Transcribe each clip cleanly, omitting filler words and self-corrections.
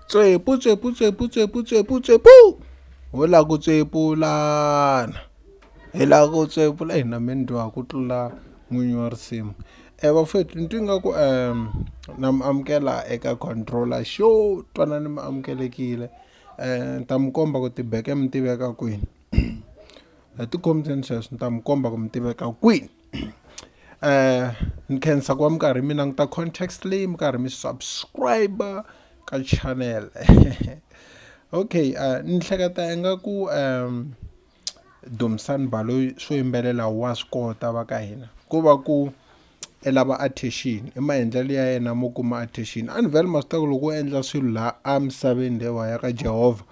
Tswepu tswepu tswepu tswepu tswepu tswepu ho la ku tswepulana hi la ku tswepula eyi na me ni dyoha ku tlula n'winyi wa risimu vafowethu ni twa ingaku na mi amukela eka controller show twanani mi amukelekile ni ta mi komba ku tibeke mi tiveka kwini hi ti sweswi ni ta mi komba ku mi tiveka kwini ni khensa ku va mi karhi mi languta context leyi mi karhi mi subscribe ka channel okay ni hleketa ingaku Dumisani Baloyi swo yimbelela wa swi kota va ka hina ko va ku i lava attention i maendlelo ya yena mo kuma attention a ni vhele ma swi tiva ku loko u endla swilo laha emisaveni leyiwa ya ka Jehovha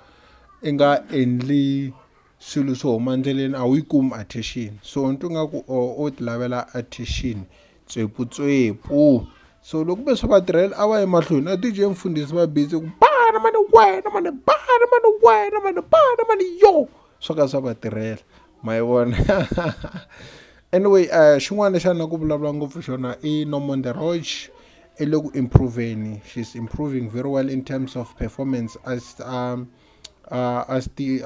i nga endli swilo swo huma endleleni a wu yi kumi attention so ni twa ingaku o ti lavela attention tsweputsepu so loko ve swa vatirhela a va ye mahlweni na D_J mfundhisi va busy ku bana mani wena mani bana mani wena mani bana mani yo swo ka swa va tirhela ma yi vona anyway xin'wana lexi a ni la ku vulavula ngopfu xona i Nomonde Roach i le ku improve-ni she's improving very well in terms of performance as as ti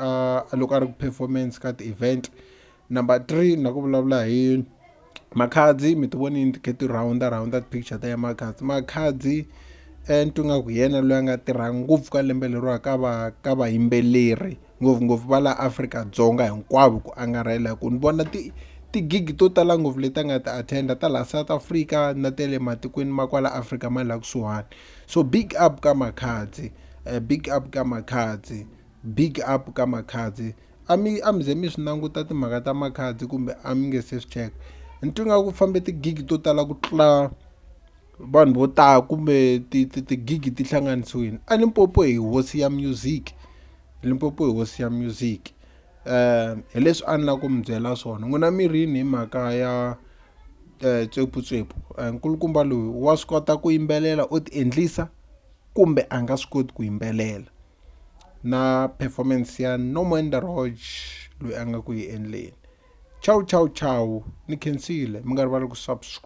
loko a ri ku performance ka ti-event number 3 na ku vulavula hi Makhadzi mi ti vonile ti khe ti rhawunda rhawunda ti-picture ta ya Makhadzi Makhadzi ni twa nga ku hi yena loyi a nga tirha ngopfu ka lembe leriwa ka va ka vayimbeleri ngopfungopfu va la Afrika-Dzonga hinkwavo ku angarhela hi ku ni vona ti tigigi to tala ngopfu leti a nga ti attend ta laha South Africa na ta le matikweni ma kwala Afrika ma la kusuhani so big up ka Makhadzi big up ka Makhadzi big up ka Makhadzi a mi a mi ze mi swi languta timhaka ta Makhadzi kumbe a mi nge se swi cheka ni twa nga ku fambe tigigi to tala ku tlula vanhu vo tala kumbe ti ti tigigi ti hlanganisiwile a Limpopo hi hosi ya music Limpopo hi hosi ya music hi leswi a ni lava ku mi byela swona n'wina mi ri yini hi mhaka ya tsweputsepu nkulukumba loyi wa swi kota ku yimbelela u ti endlisa kumbe a nga swi koti ku yimbelela na performance ya Nomonde Roach loyi a nga ku yi endleni ciao ciao ciao ni khensile mi nga rivali ku subscribe.